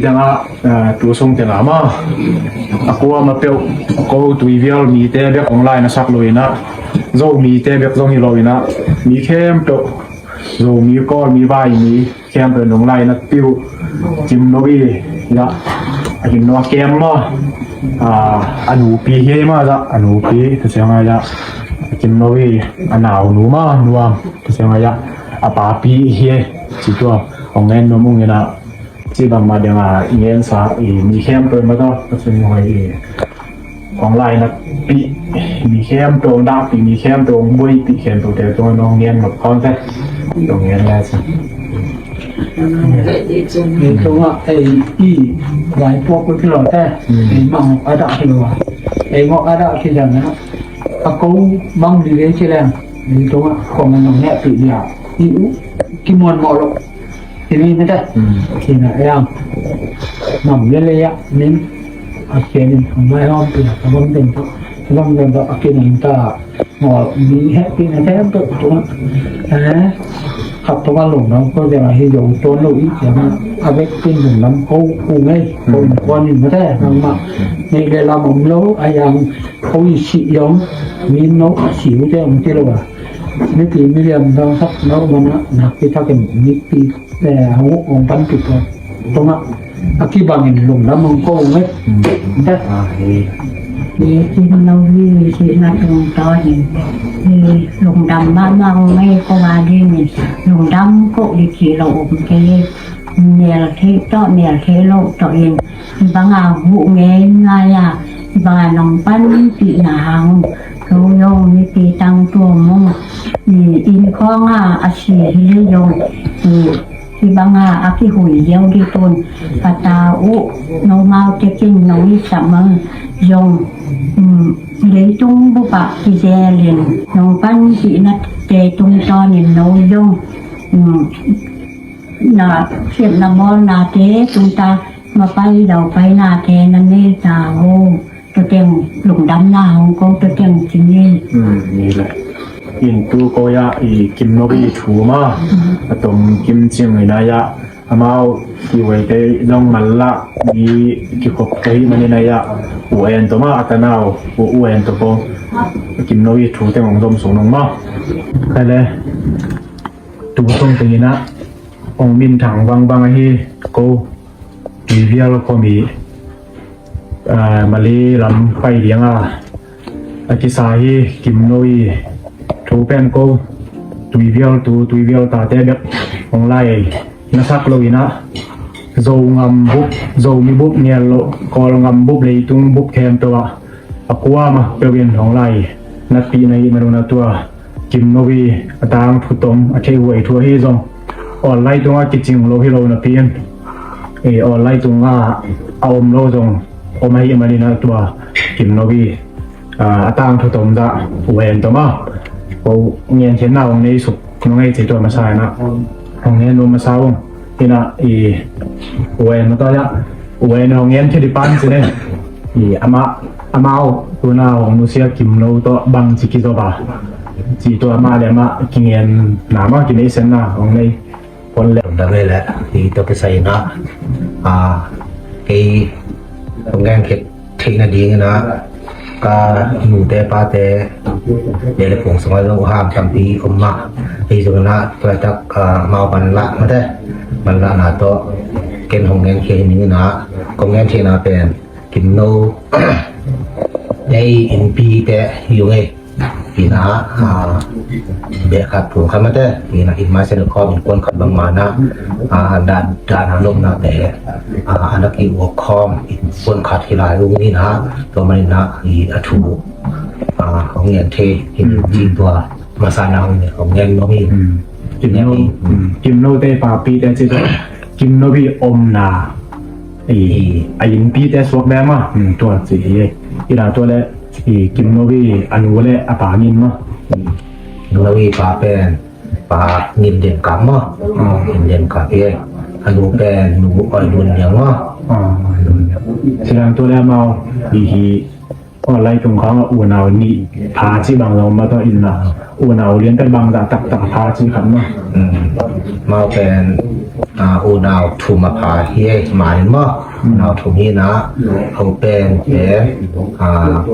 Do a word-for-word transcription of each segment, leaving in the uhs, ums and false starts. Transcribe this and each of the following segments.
Tengah, eh, tu sung tengah mah a kuamah peuh ko Tuivial mite bek hong lai na sak lo inah, Zomite bek zong hi lo inah, mi khempeuh, Zomi, Kawlmi, Vaimi khempeuh nong lai na piu Kim No i, ya, a Kim No a kem mah, a, a nupi hi mah, ya, a nupi, tua ciangah, ya, a Kim No i a naunu mah nuam, tua ciangah, ya, a papi hi, ci tua hong ngen nuam ung inah, ci bangmah dengah i ngensa i mi khempeuh mah tawh, a sung hoi i hong lai na pi, mi khempeuh hong dahpi, mi khempeuh hong buaipi khempeuh te tungah nong ngen mah kawm te, nong ngen le ci. Ei tungah ei i vaipuak peuh ki lo te, ei mah ngawk a dah ki lo a, ei ngawk a dah ki dan a, a ko bang di lei ci leng, ei tungah kong a nong nehpih dia i u kimuan mawh lo. Kini mete. Kina yang nam lele ya ning a kian in mai hom pia ka bang den to, ka bang den to a kian in ta ngol mi he pina te to to. Eh, khap to ka lungdam ko de hi yo to lo i ya ma a bek pin lungdam ko ku ngai ko ko ni mete nang ma ni le lam om lo a yang ko i si yong mi no a si u te om ti lo a. Mipi miliam dang sak no mana nak pi takin mipi eh, hong, hong panpih tua tungah a kibangin lungdam hong ko uh ngai. Dah. Hi Kim No hi sihna tungtawnin hi lungdam mahmah hong ngai ko a dingin lungdam ko i ci lo um kei. Nel thei tawh nel thei lo tawh in hi banga huh ngei ngai a, hi banga nong panpihna hang. Ko yong mipi tang tua mong i inn khawng a a si hi le yong i hi banga a kihui ziau dih tun ka ta uh no mau tekin no i sa mang zong, um, leitung bup ah kizelin nong panpihna te tungtawnin no zong, um, na siamna bawlna te tungta mapai daupaina te na nei ta uh. Tua teng lungdamna hong ko tua teng ci ni. Ni le. In tu ko ya i Kim No i thu ma a tom kim cing ina ya amau kiwei te zong manlah mi kikhop ka hi manina ya u en to ma a tanau u en to ko Kim No i thu teng hong zom sung nong ma. Kale tu sung teng ina hong min thang vangbang ahi ko Tuivial khuami, ah, Mali lam pai dianga a kisa hi Kim No i thu pen ko Tuivial tu Tuivial tate bek hong lai na sak lo ina Zo ngam bup, Zomi bup nial lo, Kawl ngam bup, leitung bup khempeuh ah a kuamah peuh in hong lai natpih na hih manun a tua Kim No i a tangthu tom a theih huai thu ahi zong online tungah kicing lo hi lo napi in online tungah a om lo zong om ahih manin a tua Kim No i a tangthu tom zah uen tom a ko ngenkhiatna hong nei suk nung ei ci tua masa ina hong ngen lo masa ung. Ina i uen mata ya uen hong ngen khia di pan ci ne i amah amau tuna hong nusia Kim No tawh bang ci kizop a ci tua amah le amah kingen na ma kinei sen na hong nei pon le. Dam le i to kisai na a kei hong ngen khia theih nading ina ka nute pate lele pung sungah zong uham tampi om mah. Hei zong ina tuaitak amau manlah mate manlahna tawh ken hong ngen khia hi ning ina kong ngen khia na pen Kim No ei innpi te hi ung ei. Ina beh khat phung khat mate ina in mai sen khawm in kuan khat bang mana dan dan a lomna te a na ki uak khawm in kuan khat hi lai ung ina tua man ina i a thu hong ngen thei in ci tua masa na hong ngen hong ngen mong hi. Kim No te papi te ci tua Kim No i omna a innpi te suak le ma tua ci hi. Ina tua le Kim No i a nu le a pa ngin ma. Kim No i pa pen pa ngin den kap ma. Ngin den kap hi. A nu pen nu oi lun niang ma. Sidang tua le amau hi hi. Online tung khang a unau nih pha ci bang zong ma tawh ina unau lian pet bang zah taktak pha ci khat ma. Mau pen Unau thum a pha hi ei, mah in maw? Unau thum hi na, ho pen pen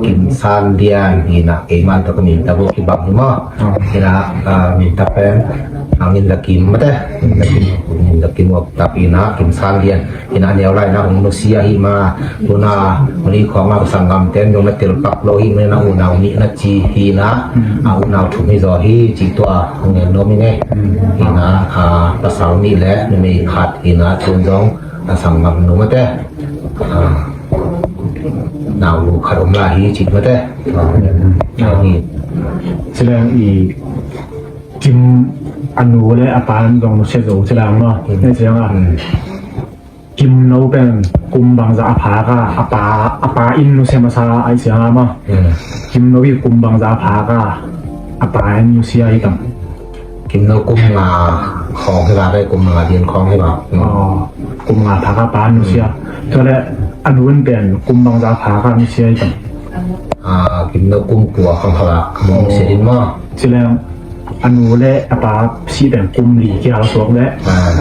Kim San Lian hi na, keimah tawh ka min ta buk hi bang hi maw? Hi na, min ta pen Ngin Za Kim mate, Ngin Za Kim, Ngin Za Kim wak tap hi na, Kim San Lian hi na, a neu lai na hong nusia hi ma, tuna mali khawng a sanggam ten dong na tel pak lo hi ma, na unau nih na ci hi na, unau thum hi zaw hi ci tua hong ngen nuam hi ngei. Hi na, pasal nih le numei khat hi na, tun zong a sanggam nu mate, nau lu khat om lai hi ci mate. Hi. Ci leng i Kim a nu le a pa in zong nusia zo ci leng maw? Nei ci leng a. Kim no pen kum bangzah a phak a, a pa, a pa in nusia masa a i siang a maw? Kim no i kum bangzah a phak a, a pa in nusia i tam. Kim no kum nga khawng hi la, kum nga dian khawng hi la. Kum nga phak a pa in nusia. Tua le a nu in pen kum bangzah a phak a nusia i tam. Kim no kum kua khawng hi la, nusia din maw? Ci leng a nu le a pa si pen kum li kia suak le,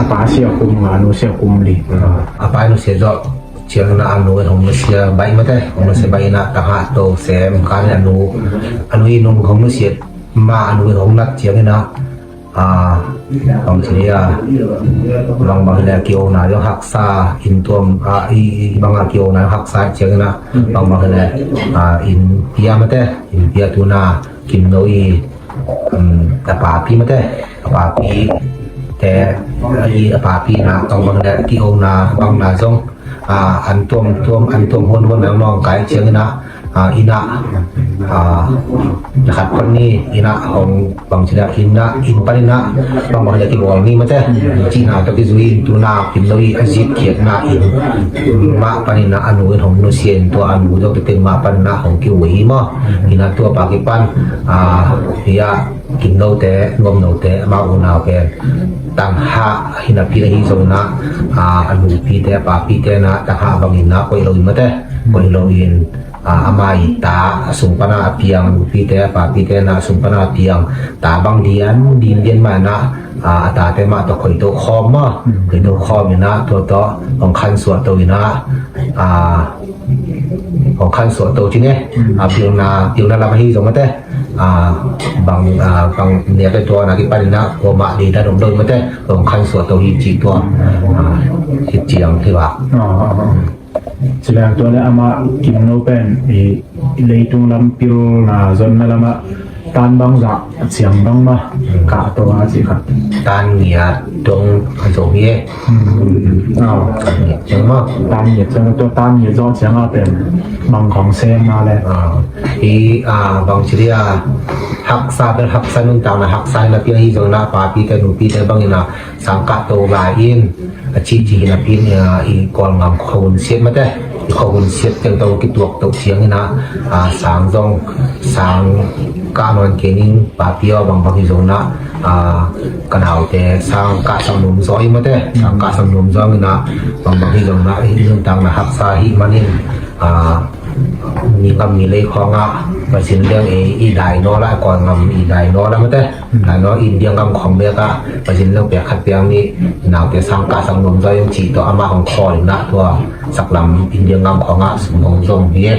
a pa si a kum nga, a nu si a kum li. A pa in nusia zawh ciang na a nu in hong nusia baih mate, hong nusia baih na tangah to sem kan a nu, a nu in hong nusia ma, a nu in hong nat ciang na, bang ci ni a, bang bang le a kiona zong haksa, inn tuam a i bang a kiona haksa ciang na, bang bang le inn pia mate, inn pia tuna Kim no i a papi mate, a papi te, a papi na bang bang le kiona bang na zong an tuam tuam, an tuam huan huan nang nong kai ciang ina, ina na khat pan ni ina hong bang ci na, ina inn pan ina bang bang le kibawl ni mate, ci na tawh kizui in tuna Kim no i a zit khiat na inn mah pan ina a nu in hong nusia in tua a nu zong teng mah pan ina hong kiu hi maw? Ina tua pa kipan hi a, Kim no te, nuam no te, amau unau pen tangha hi napi na hi zong na, a nupi te, a papi te na tangha bangin na koih lo in mate, koih lo in, ama i ta a sung pana a piang, nupi te, a papi te na a sung pana a piang ta bang dian din dian mah na, a ta te mah tawh koih to khawm ma, koih to khawm ina tua tawh hong khan suah to ina, hong khan suah to ci ne, a pilna, pilna lam ahi zong mate, bang, bang nia pe tua na kipan ina kuamah dei dan om lo mate, hong khan suah to hi ci tua hi ciang hi ba. Ci leng tua le amah Kim no pen i leitung lam pilna zonna lamah tan bangzah a ciang bang ma kah to a ci kha. Tan ngiat dong a zo hi e. Tan ngiat ciang ma. Tan ngiat ciang, tua tan ngiat zawh ciang a pen bang khawng sem na le. Hi, bang ci dia, haksa bel haksa, nuntakna haksa hi napi ahi zong na papi te nupi te bang ina sang kah to lai in a ci ci hi napi in, i Kawl ngam khuahun siat mate, i khuahun siat teng tawh kituak to ciang ina, sang zong sang kah nawn kei ning papi aw, bang bang hi zong na, ka naute sang kah sang nuam zaw i mate, sang kah sang nuam zaw ina, bang bang hi zong na i nuntakna haksa hi manin, mi ngam mi lei khawngah Pasian liang i, i dai naw la, Kawl ngam i dai naw la mate, dai naw India ngam khawng bek ah Pasian liang pek khat piang ni, naute sang kah sang nuam zaw i ci tawh amah hong khawl ina tua saklam India ngam khawngah sum hong zong hi e.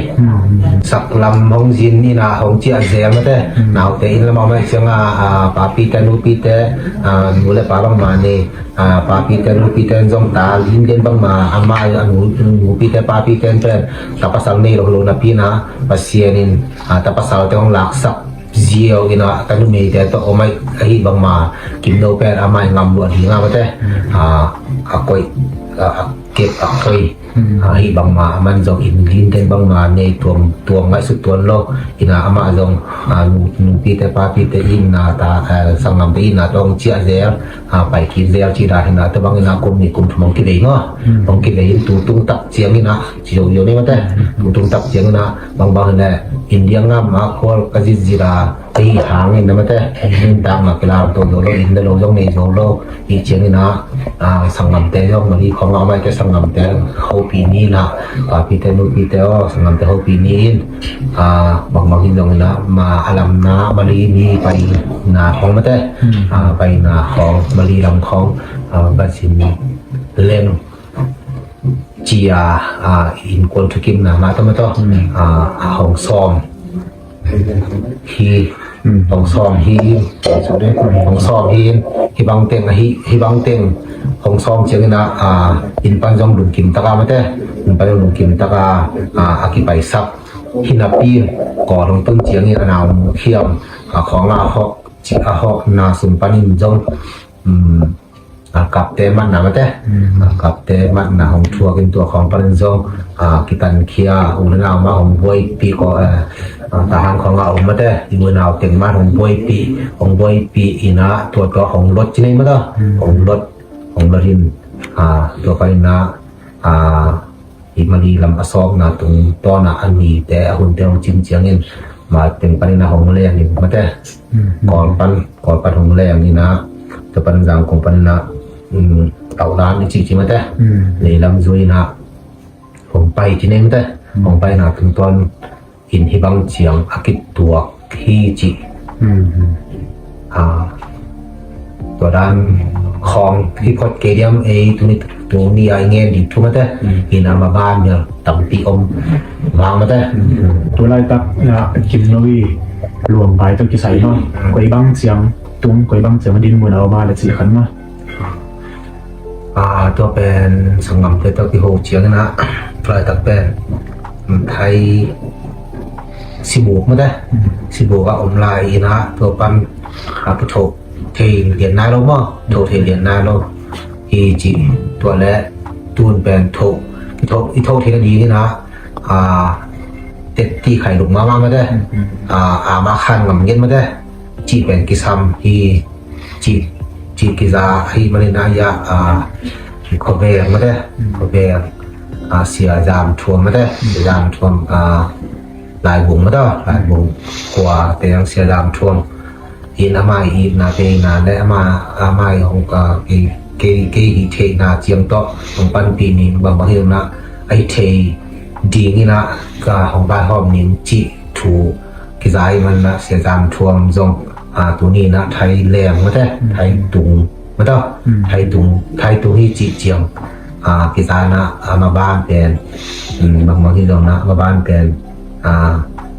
Saklam hong zin ina hong ciah zel mate, naute inn lamah om ahih ciangah, papi te nupi te, nu le pa bangmah ni, papi te nupi te in zong ta lim den bangmah, amah a nu, nupi te papi te in pen ta pasal nei lo lo napi ina Pasian in ta pasal te hong laksak ziau ina ta numei te tawh om ahih, ahi bangmah Kim no pen amah i ngam luah ding a mate, a koih, a kep a koih, ahi bangmah aman zong inn lim den bangmah nei tuam, tuam ngaihsut tuan lo ina amah zong, nu, nupi te papi te inn na ta, sanggam te inn na tawh hong ciah zel, pai kik zel ci dan hi na, tua bang ina kum nih kum thum hong kivei maw? Hong kivei in tu tung tak ciang ina ci zo zo ni mate, tu tung tak ciang ina bang bang hi le India ngam ah khual ka zitzit a, ahi hangin na mate, nuntakna kilam to zo lo, inn le lo zong nei zo lo, i ciang ina, sanggamte zong mali khawng a om ahih te sanggamte hopih ni ina, papi te nupi te aw, sanggamte hopih ni in, bang bang hi zong ina, ma a lamna mali ni paina khawng mate, paina khawng mali lam khawng Vansin leng cia innkuan thukimna mah tawh mah tawh hong sawm hi. Hong sawm hi. Hong sawm hi. Hih bang teng ahi, hih bang teng hong sawm ciangin ah inn pan zong lungkim taka mate, inn pan zong lungkim taka a kipaisak hi napi, Kawl hong tun ciangin a nau khiam a khawng a hawh, ci a hawhna sung panin zong a kapte matna mate, a kapte matna hong thuakin tua khawng panin zong a kitankhia u le nau mah hong buaipih ko, a tahan khawng a om mate, i u nau teng mah hong buaipih, hong buaipih in ah tua tua hong lot ci nei mate, hong lot, hong lot in a tua panin ah a i Mali lam a sawkna tungtawn a a nite a hunte hong cin ciangin ma teng panin a hong leng in mate, Kawl pan, Kawl pan hong leng in ah tua pan Zangkong panin ah tauh dan i cih ci mate, lei lam zui in ah hong pai ci nei mate, hong paina tungtawn in hih bang ciang a kituak hi ci. Tua dan khawng hi phot kei diam ei, tuni, tuni a i ngen ding thu mate, in a maban bel tampi om vang mate. Tu laitak a Kim No i luangpai tawh kisai maw, koi bang ciang tung, koi bang ciang a dinmun a om a le cih khan maw. Tua pen sanggamte tawh kiho ciangin ah tu laitak pen Thai sibuk mate, sibuk a om lai in ah tua pan a kithoh thei lian nai lo maw, thoh thei lian nai lo hi ci. Tua le tun pen thoh, i thoh, i thoh thei nadingin ah a tetti khailuk mahmah mate, a ma khan ngam nget mate, cih pen kisam hi. Cih, cih kiza ahih manin ah, a, khuaveng mate, khuaveng, a, Sia Zam Thuam mate, Sia Zam Thuam, a, Laibung mate, Laibung khua teng Sia Zam Thuam in amah i itna peina le amah, amah i hong, a, kei, kei, kei hih theihna ciang tawh hong panpih ning, bangbang hi na, a hih thei dingin ah, ka hong vaihawm ning cih thu kiza ahih manin ah Sia Zam Thuam zong, a, tuni in ah Thai leng mate, Thai tung mate, Thai tung, Thai tung hi cih ciang, a, kiza in ah, a, maban pen, um, bangbang hi zong in ah maban pen, a,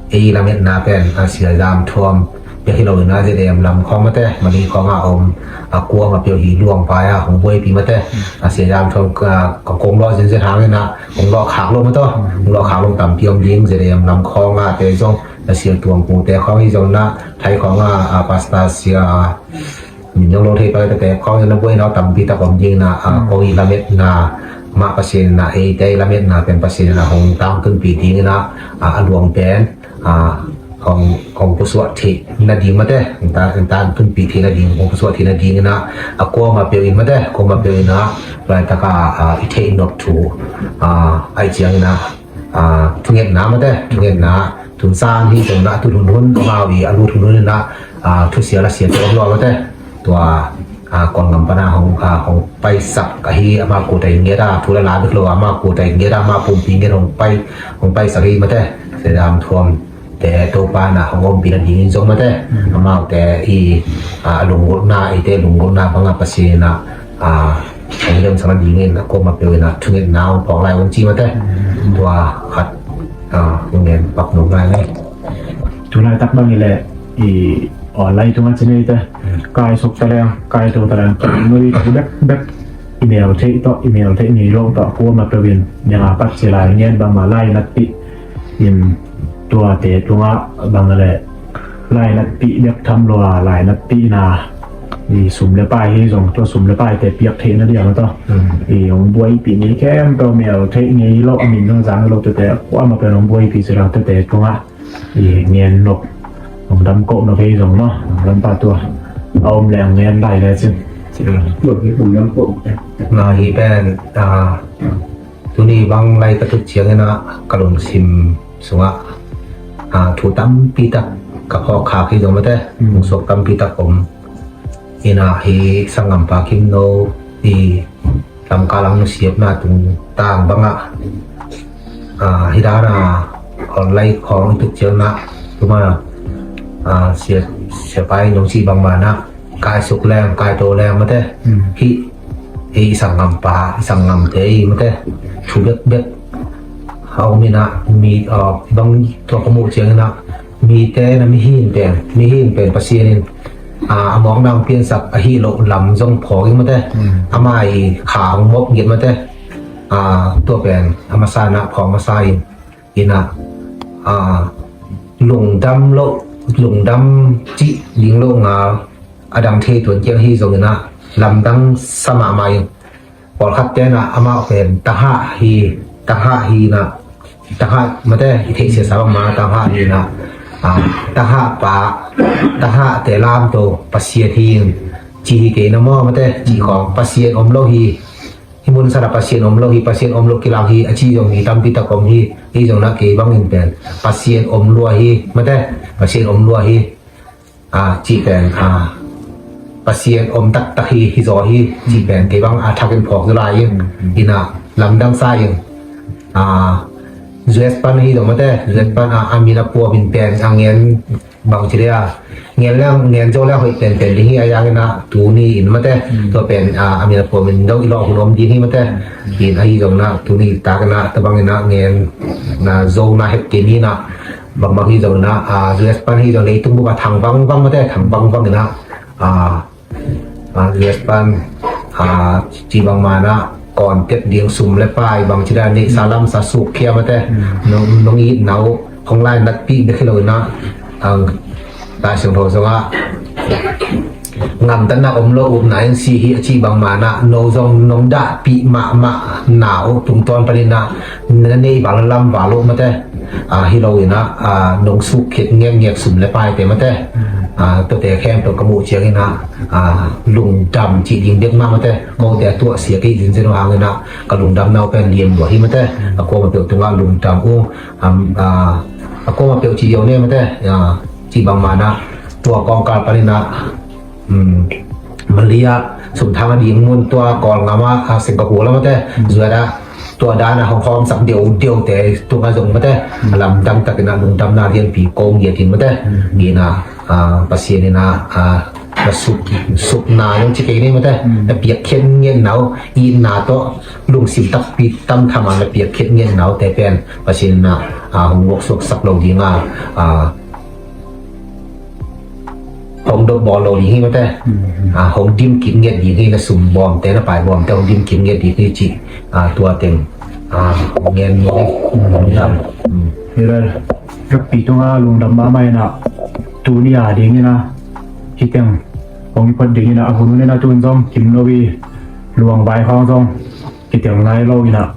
ei lametna pen, a, Sia Zam Thuam pia hi lo in ah Z A M lam khawng mate, Mali khawng a om, a, kuama peuh hi luangpai a hong buaipih mate, a, Sia Zam Thuam, a, ka kong lawh zenzen hangin ah hong lawh khak lo mate, hong lawh khak lo tampi om ding, Z A M lam khawng a te zong, a Sia Tuang Pu te khawng hi zong in ah, Thai khawng a, a, Pastor Sia, min zong lo thei pah tete khawng in ah buaina tampi tak om ding in ah, a, kong i lametna mah Pasian in ah, eite i lametna pen Pasian in ah hong tangtunpih dingin ah, a, a luang pen, a, hong, hong pusuah theih nading mate, hong ta, hong tangtunpih theih nading, hong pusuah theih nadingin ah, a kuama peuh in mate, kuama peuh in ah, laitak a, a, i theih nop thu, a, ahih ciangin ah, a, thungetna mate, thungetna, tun sang hi zong in ah, tu hun hun, amau i a lut hun hun in ah, a, thusia lasia te om lo mate, tua, a, Kawl gam pan a hong, a, hong paisak ahi, ama kuta in ngiat a, thu le la bek lo, ama kuta in ngiat a, ama pumpi ngiat hong pai, hong paisak hi mate, Sia Zam Thuam te Topa in ah hong ompih nadingin zong mate, amaute i, a, lunggulhna, eite lunggulhna bang a Pasian in ah, a, hong lemsak nadingin a kuama peuh in ah thungetna hong phawk lai un ci mate. Tua khat, a, hong ngen pak nop lai ni. Tu laitak bang i leh i online tungah ci ni te, kai suk ta leng, kai to ta leng, Kim No i thu bekbek i mel theih tawh, i mel theih ngei lo tawh, kuama peuh in, neng a pat ci lai ngen bangmah lainatpih in, tuate tungah bang le lainatpih bek tham lo a, lainatpihna i sum le pai hi zong, tua sum le paite piak theihna ding a tawh, i hong buaipih ngei khempeuh, mel theih ngei lo, a min zong zang lo tete, kuama peuh in hong buaipih ci lo tete tungah i ngen nop, hong dam koh nop hi zong maw, hong dam pah tua a om leh hong ngen lai le cin. Na hi pen, a, tuni bang lai ka tut ciangin ah ka lungsim sungah, a, thu tampi tak ka phawk khak hi zong mate, lungsuak tampi tak om. In ah hi sanggampa Kim No i lamkal ang nusiatna tungtang bangah, a, hi dan a online khawng i tut ciangin ah, tuma, a, sia, siapai nong cih bangmah in ah, kai suk leng, kai to leng mate, hih ei i sanggampa, i sanggamte i mate thu bekbek a om inah, mi, ah, bang tua ka muh ciang inah mite na mihing pen, mihing pen Pasian in, ah, a mawkna hong piansak ahi loh lam zong phawk ing mate. Ama i kha hong mawk ngiat mate. Ah, tua pen a masa inah phawk masa in, inah, ah, lungdam loh, lungdam cih ding loh nga a dang thei tuan kiang hi zong inah lamdang sa mahmah in. Pawlkhat tenah amah pen tanghah hi, tanghah hi inah, tanghah mate i theihsiasa bangmah tanghah hi inah, ah, tanghah pa, tanghah te lamto Pasian hi in ci hi kei na maw mate, ci khawng Pasian om lo hi. Hih mun sanah Pasian om lo hi, Pasian om lo kilang hi a ci zong mi tampi tak om hi. Ei zong na kei bangin pen Pasian om lua hi mate, Pasian om lua hi. Ah, cih pen, ah, Pasian om taktak hi, hi zaw hi, cih pen kei bang a thakin phawk zaw lai in, inah lamdang sa in. Ah, U S pan hi zong mate, U S pan, ah, a min a puamin pen a ngen bang ci dia, ngen leng, ngen zo leng hoih penpen ding hi a, yang inah tuni in mate, tua pen, ah, a min a puamin dong i lawh hun om ding hi mate. In ahi zong inah tuni tak inah tabang inah ngen na zo na het kei ni inah, bangbang hi zong inah, ah, U S pan hi zong leitung bup a thang vangvang mate, thang vangvang inah, ah, ah, U S pan, ah, ci bangmah inah kawn tek ding sum le pai bang ci dan neihsa lamsa sukkhia mate, nong, nong itna uh hong lainatpih bek hi lo inah, ang Lai Siangtho zongah ngamtatna om lo upna in si hi a ci bangmah inah no zong nong dahpih mahmah na uh tungtawn panin ah na neih val lam val uh mate. Ah, hi lo inah, ah, nong sukkhiat ngekngek sum le paite mate. Ah, tuate khempeuh ka muh ciang inah, ah, lungdam cih ding bek mah mate. Kote a tuahsia kei zinzen uh hang inah ka lungdamna uh pen lian lua hi mate. A kuamah peuh tungah lungdam uh, am, ah, a kuamah peuh ci ziau ne mate. Ah, ci bangmah inah tua kawngkal panin ah, um, Malaysia, sumthang a ding mun tua Kawlngam ah, ah, Singapore lam mate, zuat ah tua dan a hong khawmsak deuhdeuhte tungah zong mate, a lamdang takin ah lungdamna lianpi ko ngiat in mate. Ni inah, ah, Pasian inah, ah, na suk, sukna zong ci kei ni mate, na piakkhiat ngiatna uh, itna tawh lungsim takpi tamtham a na piakkhiat ngiatna uhte pen Pasian inah, ah, hong vuaksuaksak lo ding a, ah, hong dop bawl lo ding hi mate. Ah, hong dim kik ngiat ding hi, na sum bawmte na pai bawmte hong dim kik ngiat ding hi cih, ah, tua teng, ah, ngen lungdam. Hi lai, Rakpi tungah lungdam mahmah inah tuni a ding inah hih teng hong i phot ding inah a hun hun inah tun zong kim lo i luang vai khawng zong kiteng nai lo inah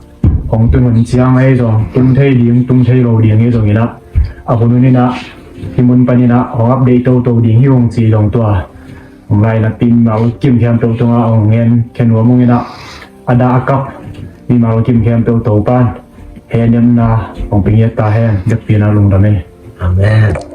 hong tun hun ciang ei zong tung thei ding, tung thei lo ding ei zong inah a hun hun inah hih mun pan inah hong update toto ding hi hong ci zong tua hong lainatpih mimal kim khempeuh tungah hong ngen khen nuam hong inah a dah a kap mimal kim khempeuh Topan hehnemna hong pia ngiat ta hen. Biakpi inah lungdam ei. Amen.